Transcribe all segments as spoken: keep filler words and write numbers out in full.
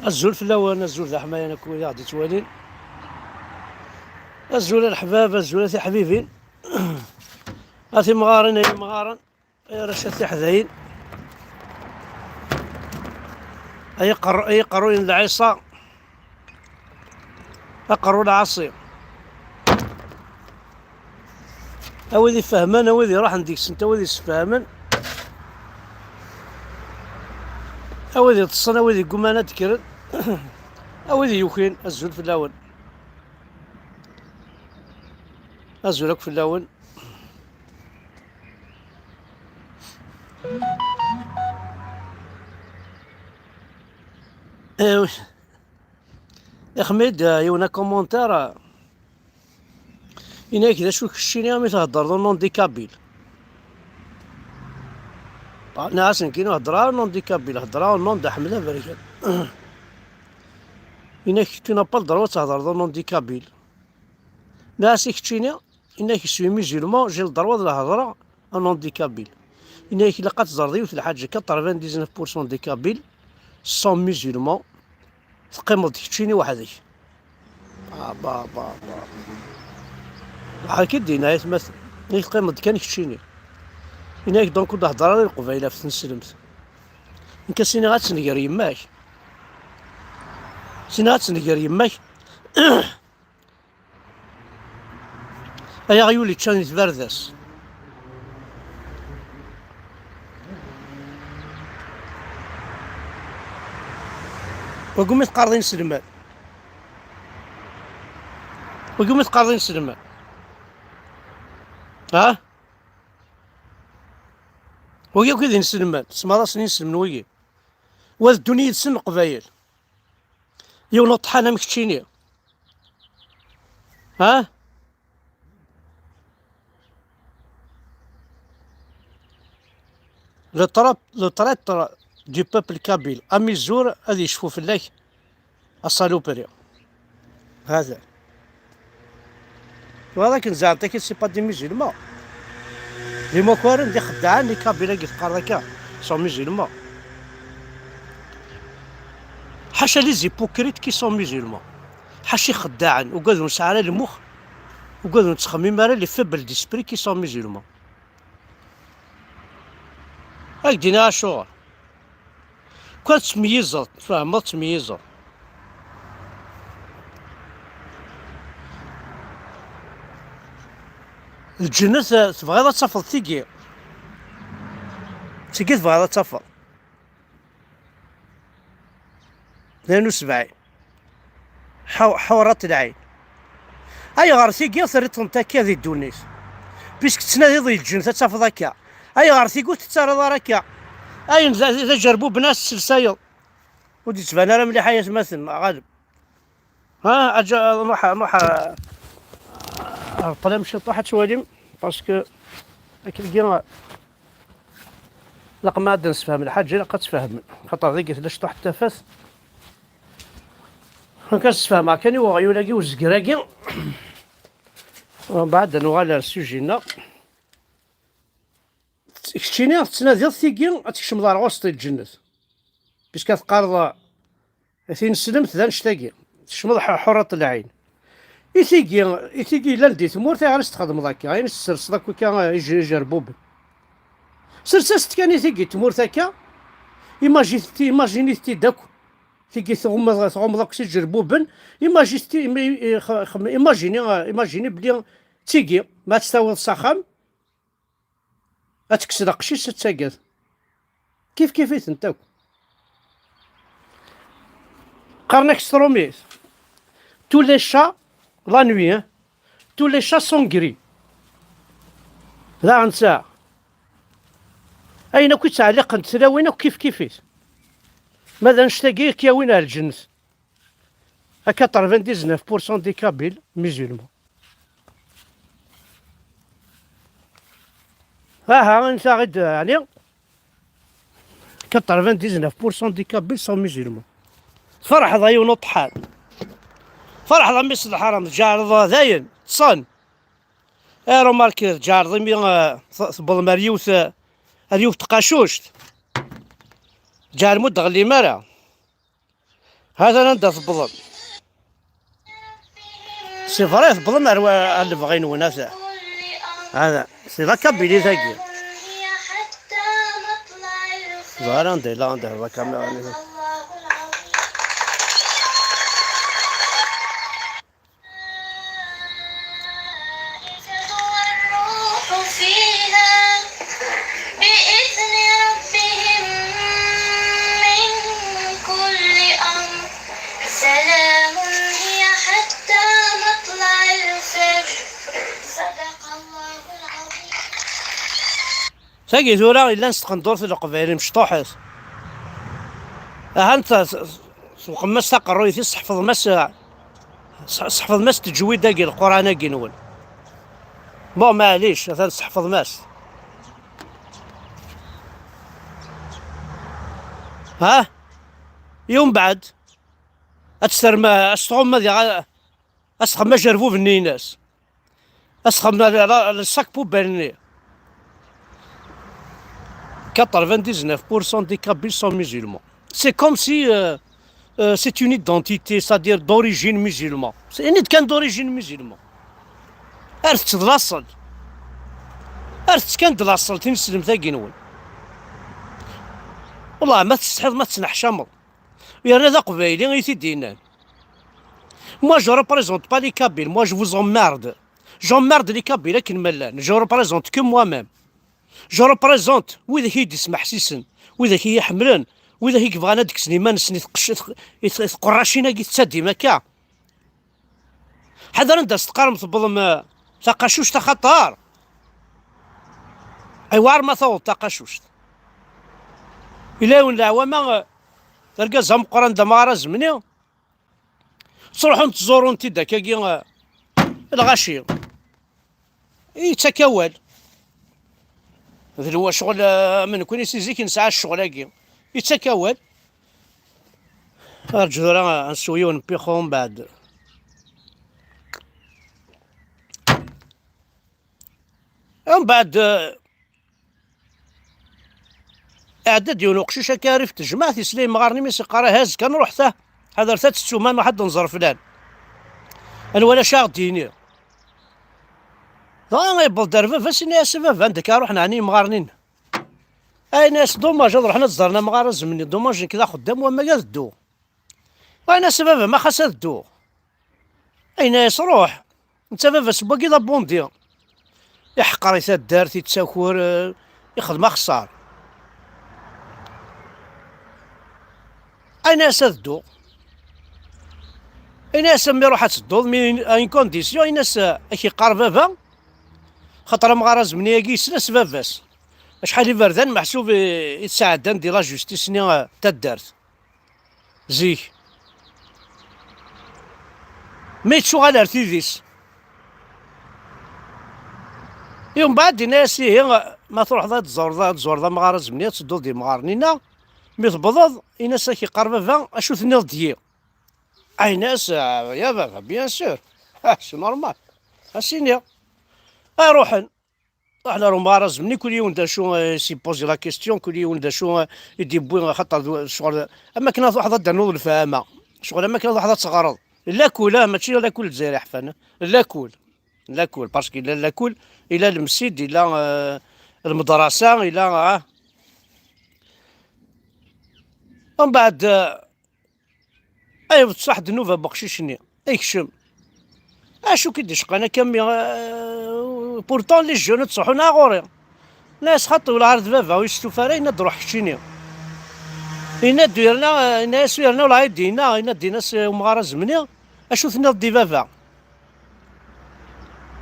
Azul fell-awen, azul d aḥmayan akk wid i ɣ-d-ittwalin. Azul a leḥbab, azul a tiḥbibin. A timɣarin, ay imɣaren, ay arrac a tiḥdayin. Ay aqerru-, ay aqerruyen n lɛiṣa. Aqerru lɛaṣi. A wid ifehmen, a wid iruḥen deg-sent, a wid issefhamen, a wid iṭṭsen, a wid igguman ad d-kkren, a wid yukin, azul fell-awen. Azul akk fell-awen. Eh, ixmi-d, eh, yiwen akomontar, eh, ini-ak d acu keččini mi theddreḍ au nom des Kabyles. Ah, nniɣ-as nekkini ur heddreɣ ara au nom des Kabyles, heddreɣ au nom d Ḥmed Aberkan. Ini-ak tu n'as pas le droit ad theddreḍ au nom des Kabyles. Nniɣ-as i keččini, ini-ak je suis musulman, j'ai le droit de l'hedra au nom des Kabyles. Ini-ak ilaq ad teẓreḍ yiwet lḥaǧa, quatre-vingt-dix-neuf pour cent des Kabyles sont musulmans, teqqimeḍ-d keččini weḥd-k. Ah, ba, ba, ba. Ḥerki-d dinna, ay atmaten. Nek teqqimeḍ-d kan keččini. Ini-ak donc ur d-hedder ara i Leqbayel ɣef tneslemt. Nekk as-iniɣ ad tenger yemma-k. As-iniɣ ad tenger yemma-k. Ay aɣyul yeččan di tbarda-s. Wagi umi teqqareḍ inselmen? Wagi umi teqqareḍ inselmen? Ha? Wagi akk i d inselmen. Tsemmaḍ-asen inselmen wigi. Wa ad ddun yid-sen Leqbayel. Yiwen uṭḥan am keččini. Ha? Le tra-, le traître du peuple kabyle. Amizur ad yecfu fell-ak, a saloperie. Hada. Tebɣiḍ akken zeɛḍent-ak c'est pas des musulmans. D imakaren, d ixeddaɛen, les Kabyles-agi teqqareḍ akka, sont musulmans. Ḥaca les hypocrites qui sont musulmans. Ḥaca ixeddaɛen, ugaden ur nesɛi ara lmux, ugaden ur nettxemmim ara, les faibles d'esprit qui sont musulmans. Ad k-d-iniɣ acuɣer. Kwan tettmeyyizeḍ, tfehmeḍ, tettmeyyizeḍ. Lǧennet, eh, tebɣiḍ ad tafeḍ tigi. Tigi tebɣiḍ ad tafeḍ. Tnayen u sebɛin. Ḥu-, ḥurat lɛin. Ayɣer tigi terriḍ-tent akka di ddunit? Puisque tettnadiḍ di lǧennet ad tafeḍ akka. Ayɣer tigi ur tettaraḍ ara akka? Ayen d, d ajerbuben ad s-tselsayeḍ. Ur d-yettban ara mliḥ ay atmaten, ɣaleb. Ha, aǧa, ruḥ, ruḥ, ṭṭlam ciṭuḥ ad twalim, parce que akken-agi, laqma ad d-nsefhem lḥaǧa, ilaq ad tfehmem. Xaṭer dagi tella ciṭuḥ n tafat. Donc, ad sfehmeɣ kan i uɣyul-agi, uzger-agi. Mbeɛd ad nuɣal ar sujet-nneɣ. Keččini tettnadiḍ tigi ad tkecmeḍ ar ɣur-s di lǧennet. Puisque teqqareḍ, tineslemt d annect-agi. Tkecmeḍ ḥ-, ḥurat lɛin. I tigi, i tigi yellan di tmurt, ayɣer i s-txedmeḍ akka? Ayen i s-tesserseḍ akk akka, ij-, ijerbuben. Sers-as-d kan i tigi n tmurt akka. Imagine-t-, imagine-it-id akk. Tigi tɣummeḍ, tɣummeḍ akk s ijerbuben. Imagine-t-, im-, i-, i-, x-, x-, imagine, imagine belli d tigi, ma ad tt-tawiḍ s axxam, ad tekkes lqecc-is, ad tagad. Kif kif-itent akk. Qqaren-ak s trumit: tous les chats la nuit, hein. Tous les chats sont gris. Daɣen ta. Ayen akk yettɛelliqen d tlawin akk kif kif-it. Ma d annect-agi i k-yawin ar lǧennet. À quatre-vingt-dix-neuf pour cent des Kabyles musulmans. Aha, ansa i d-, ɛni quatre-vingt-dix-neuf pour cent des Kabyles sont musulmans. Tferḥeḍ a yiwen uṭḥan. Tferḥeḍ a mmi-s n lḥaram, tǧeɛleḍ dayen, ṭṭsen. Eh, remarque, tǧeɛleḍ imi, eh, t-, tewwḍem ar yiwet, eh, ar yiwet tqacuct. Tǧeɛlem ur d-tɣellim ara. Hatan anda tewwḍem. C'est vrai, tewwḍem ar wa-, ar lebɣi-nwen, ata. Hada, c'est la Kabylie tagi. Ẓer anda yella, anda la caméra-nni. الملائكة والروح فيها بإذن ربهم من كل أمر. سلام هي حتى مطلع الفجر. صدق الله العظيم. Tagi tura yellan s tqendurt n Leqbayel mecṭuḥet. Ahan t-, s-, s-, sewqem-as taqerruyt-is, sḥefḍem-as, s-, sḥefḍem-as teǧwid-agi, Lquran-agi-nwen. Bon, maɛlic, atan sḥefḍem-as. Ha? I umbeɛd? Ad tserrem, ad s-tɣummem ad yaɣ-, ad s-txemmem ajerbub-nni-ines. Ad s-txemmem la, la, le sac poubelle-nni. Quatre-vingt-dix-neuf pour cent des Kabyles sont musulmans. C'est comme si, euh, euh, c'est une identité, c'est-à-dire d'origine musulmane. C'est une identité d'origine musulmane. Ar teččeḍ laṣel. Ar tečč kan d laṣel, tineslemt-agi-nwen. Wallah, ma tsetḥiḍ, ma tettneḥcameḍ. Yerna d aqbayli i t-id-yennan. Moi, je représente pas les Kabyles. Moi, je vous emmerde. J'emmerde les Kabyles akken ma llan. Je représente que moi-même. Je représente widak i yi-d-ismeḥsisen, widak i yi-ḥemmlen, widak i yebɣan ad d-kksen iman-nsen i tqec-, i tq-, i tq-, i tqerracin-agi tettadim akka. Ḥader anda s-teqqarem tewwḍem, eh, taqacuct axaṭer. Aywa, ar ma taweḍ taqacuct. Ila yiwen leɛwama, eh, d argaz ameqqran d amɣar azemni. Ttruḥun ttẓurun-t-id akkagi, eh, lɣaci. Yettak awal. D lwa ccɣel, eh, am nekkni si zik nesɛa ccɣel-agi. Yettak awal. Arǧu tura ad nsew yiwen n pixu mbeɛd. Mbeɛd, eh, iɛedda-d yiwen uqcic akka rrif n tejmaɛt, yesla imɣaren-im i s-iqqar: "Aha, azekka nruḥ ta, ḥadret ad tettum, ad nruḥ ad nẓer flan. Ad nwali acu ara ɣ-d-yini." Dɣa yewweḍ-d ar baba-s, yenna-yas: "A baba, anda akka ruḥen ɛni yimɣaren-in?" Yenna-yas: "Dumaj, ad ruḥen ad ẓren amɣar azemni, dumaj, nekk d axeddam, wamma ad dduɣ." Yenna-yas: "A baba, ma xas ad dduɣ." Yenna-yas: "Ruḥ, netta baba-s n wagi d abundi." Iḥqer i taddart, ittaker, eh, ixdem axeṣṣar. Yenna-yas: "Ad dduɣ." Yenna-yas: "A mmi, ruḥ ad tedduḍ, mi à une condition." Yenna-yas: "Ad k-iqqar baba, xaṭer amɣar azemni-agi yesla s baba-s. Acḥal iberdan meḥsub i, i tesɛeddan di la justice-nni, eh, taddart." Zik. Mi yettuɣal ar tidis. I umbeɛd, yenna-yas: "Ihi, ma truḥeḍ ad tẓureḍ, ad tẓureḍ amɣar azemni, ad tedduḍ d imɣaren-inna, mi tewwḍeḍ, ini-as ak-iqqar baba, acu tenniḍ deg-i?" Yenna-yas: "Ah, ya baba, bien sûr. Ah, c'est normal. Ad s-iniɣ." Ay ruḥen. Ruḥen ar umɣar azemni, kul yiwen d acu, eh, s-ippozi la question, kul yiwen d acu, eh, i d-iwwi, xaṭer d ccɣel, am akken ad truḥeḍ ad d-ternuḍ lefhama. Ccɣel am akken ad truḥeḍ ad teɣreḍ. Lakul, ah, mačči lakul Lezzayer iḥfan, eh. Lakul. Lakul, parce que ila lakul, ila lemsid, ila, eh, lmedrasa, ila, ah. Mbeɛd, eh, Ay, d ṣṣaḥ ddnub n uqcic-nni. Ikcem. Acu k-id-icqan akka, mmi, euh, pourtant les jeunes ttruḥun ar ɣur-i. Nna-yas: "Xaṭi, wala ar d baba, ur yestufa ara, yenna-d: 'Ruḥ keččini.'" Yenna-d yerna, euh, yenna-yas yerna ula i d-yenna, yenna-d, yenna-s, euh, umɣar azemni: "Acu tenniḍ-d i baba?"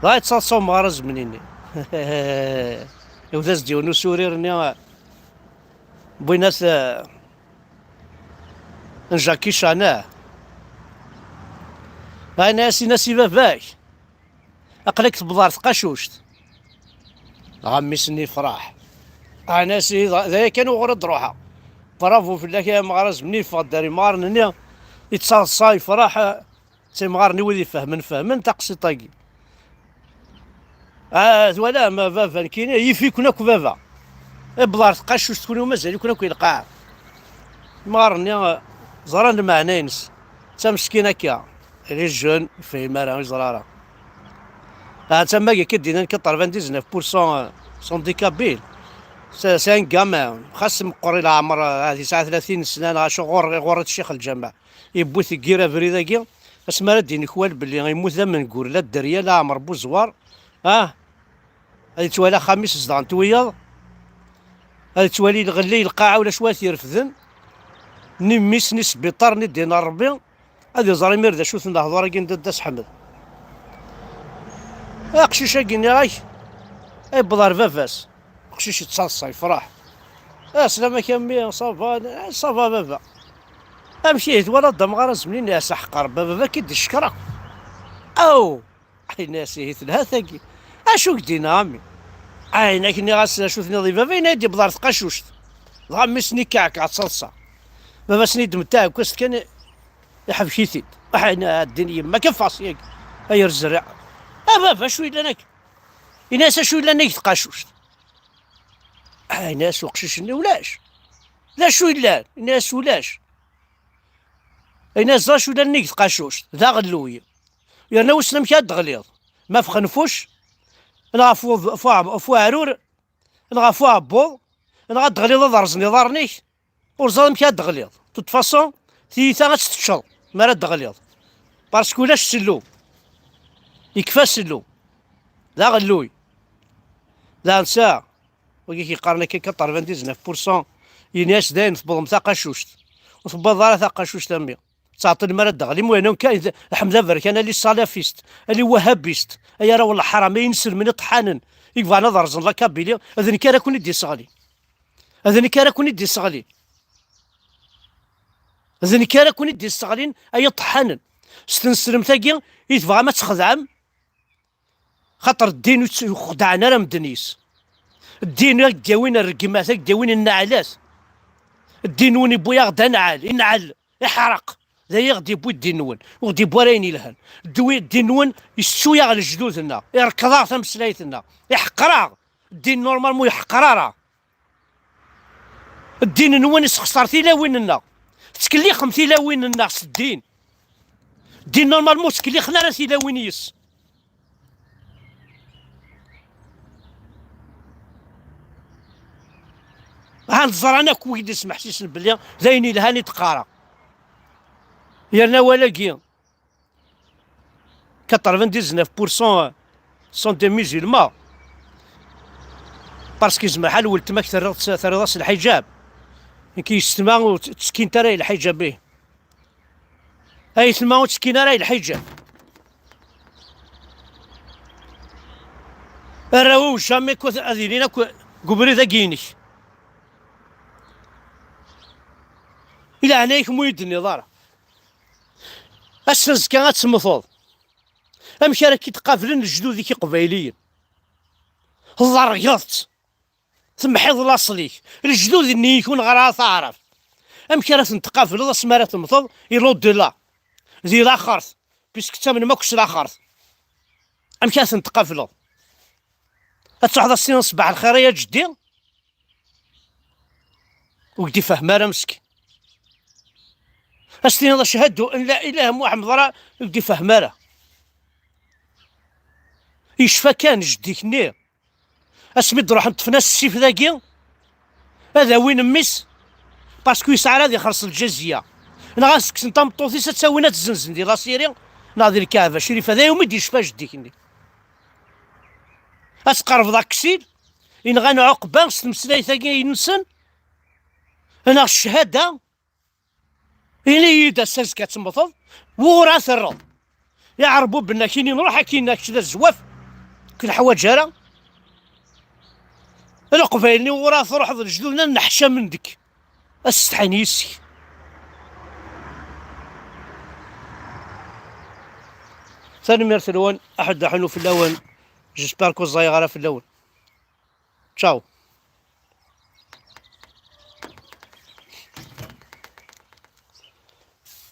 Dɣa yettaḍsa umɣar azemni-nni. Iwet-as-d yiwen usurir-nni, euh, wwin-as, euh, n Jackie Chan, ah. Ɛni as-in-as i baba-k, aql-ak tewweḍ ɣer tqacuct. Dɣa mmi-s-nni yefreḥ. Ɛni as-, d aya kan uɣur ad d-ruḥeɣ. Bravo fell-ak, ay amɣar azemni, yeffeɣ-d ar imɣaren-nni, yettaḍsa, yefreḥ, ah. D timɣarin i wid ifehmen, fehmen taqsiṭ-agi. Ah, twalam, baba, nekkini, yif-iken akk baba. Iwweḍ ɣer tqacuct, kunwi mazal-iken akk i lqaɛa. Imɣaren-nni, ah, Ẓran lmeɛna-ines. D tameskin akka. Les jeunes, ur fhim ara, ur yeẓra ara. Ahat am wagi akka d-yennan quatre-vingt-dix-neuf pour cent sont handicapés. C'est, c'est un gamin. Xas meqqer i leɛmer, ahat yesɛa tlatin sna, neɣ acu, ɣur, ɣur-i ccix lǧameɛ. Yewwi-t deg yir abrid-agi, asmi ara d-inekwal belli yemmut d amengur, la dderya, la ɛmer buzwar. Ah, ad yettwali axxam-is zedɣen-t wiyaḍ, ad yettwali lɣella i lqaɛa ulac wa t-irefden, ni mmi-s, ni sbiṭar, ni ddin n Ṛebbi, ad iẓer imir d acu-ten lehdur-agi n Dda Seḥmed. Aqcic-agi nniɣ-ak, yewweḍ ɣer baba-s, aqcic yettaḍsa, yefṛeḥ. Ah, slam-ak a mmi, ça va? Ah, ça va baba. Amek ihi, twalaḍ d amɣar azemni-nni? Ass aḥeqqar, baba, baba-k i d-icekkeṛ akk. Aw! Yenna-yas, ihi telha tagi. Acu k-d-yenna a mmi? Ayen ak nniɣ-as, acu tenniḍ i baba, yenna-yi-d yewweḍ ɣer tqacuct. Dɣa mmi-s-nni ikkeɛkeɛ d taḍsa. Baba-s-nni yeddem taɛekkazt kan, iḥbek-it-id. Aḥ, yenna, a ddin yemma-k, ffeɣ syagi, ay ar zerriɛa. A baba, acu yellan akka? Yenna-yas, acu yellan deg tqacuct? Aḥ, yenna-yas uqcic-nni, ulac. D acu yellan? Yenna-yas, ulac. Yenna-yas, ẓer acu yellan deg tqacuct, d aɣelluy. Yerna wissen amek ad d-teɣliḍ, ma ɣef xenfuc, neɣ ɣef uḍ-, ɣef uɛeb-, ɣef uɛrur, neɣ ɣef uɛebbuḍ, neɣ ad d-teɣliḍ ad rẓen iḍarren-ik, ur ẓriɣ amek ad d-teɣliḍ. De toute façon, tiyita ad tt-teččeḍ mi ara d-teɣliḍ. Parce que ulac sellum. Yekfa sellum. D aɣelluy. D ansa. Wagi k-yeqqaren akka quatre-vingt-dix-neuf pour cent, yenna-yas dayen tewwḍem taqacuct. Ur tewwiḍ ara taqacuct a mmi. Ttɛeṭṭil mi ara d-teɣli, imwanen kan, Ḥmed Aberkan, ali salafist, ali wahabist, ay arraw n leḥram, ay inselmen iṭeḥḥanen, i yebɣan ad rẓen la Kabylie, d nekk ara ken-id-isseɣlin. D nekk ara ken-id-isseɣlin. D nekk ara ken-id-isseɣlin, ay iṭeḥḥanen. S tneslemt-agi i tebɣam ad txedɛem, xaṭer ddin ur tt-, ur xeddɛen ara medden yis. Ddin ad d-yawin rregmat, ad d-yawin nneɛlat. Ddin-nwen yewwi-yaɣ-d anɛal, inɛel, iḥreq. D aya i ɣ-d-yewwi ddin-nwen, ur ɣ-d-yewwi ara ayen yelhan. Ddwi-, ddin-nwen yessuy-aɣ lejdud-nneɣ, irekkeḍ-aɣ tameslayt-nneɣ, iḥeqqer-aɣ. Ddin normalement ur iḥeqqer ara. Ddin-nwen isexṣer tilawin-nneɣ. Tettkellixem tilawin-nneɣ s ddin. Ddin normalement ur ttkellixen ara tilawin yis. Han ẓran akk wid ismeḥsisen belli d ayen yelhan i d-qqareɣ. Yerna awal-agi, quatre-vingt-dix-neuf pour cent sont des musulmans. Parce que yezmer ḥal weltma-k terriḍ-, terriḍ-as lḥiǧab. Nekk yessetma ur tt-, ttekkint ara i lḥiǧab, ih. Aytma ur ttekkin ara i lḥiǧab. Arraw-iw jamais akk ad ilin akk deg ubrid-agi-inek. I leɛnaya-k, mu yi-d-tenniḍ ara. Ass azekka ad temmteḍ. Amek ara k-id-qablen lejdud-ik iqbayliyen? Tḍerrgeḍ-tt. Temḥiḍ laṣel-ik. Lejdud-nni-ik ur neɣri ara taɛrabt. Amek ara ten-tqableḍ asmi ara temmteḍ? I l'au-delà. Di laxert. Puisque tettamnem akk s laxert. Amek ara ten-tqableḍ? Ad truḥeḍ ad s-tiniḍ ṣbaḥ lxir ay aǧeddi? Ur k-d-ifehhem ara meskin. Ad s-tiniḍ ashhadu an la ilaha Muḥemmed ara, ur k-d-ifehhem ara. Yecfa kan jeddi-k-nni. Asmi d-ruḥen ṭṭfen-as ssif dagi, ad awin mmi-s, parce que yesɛa ara ad ixelleṣ lǧaziya. Neɣ ad s-kksen tameṭṭut-is, ad tt-awin ad tt-zzenzen di la Syrie, neɣ di Lkaɛba Crifa. D aya umi d-yecfa jeddi-k-nni. Ad tqerrbeḍ aksil, yenɣan Ɛuqba s tmeslayt-agi-nsen, neɣ ccahada, ini-yi-d ass azekka ad temmteḍ, wuɣur ara terreḍ? Iɛerbuben-ak ini nruḥ akkin, kečč d azwaf, ur k-neḥwaǧ ara. Leqbayel-nni wuɣur ara truḥeḍ, lejdud-nni ad nneḥcamen deg-k, ad ssetḥin yis-k. Tanemmirt-nwen, aḥuddu aḥunnu fell-awen. J'espère que ur ẓẓayeɣ ara fell-awen. Ciao.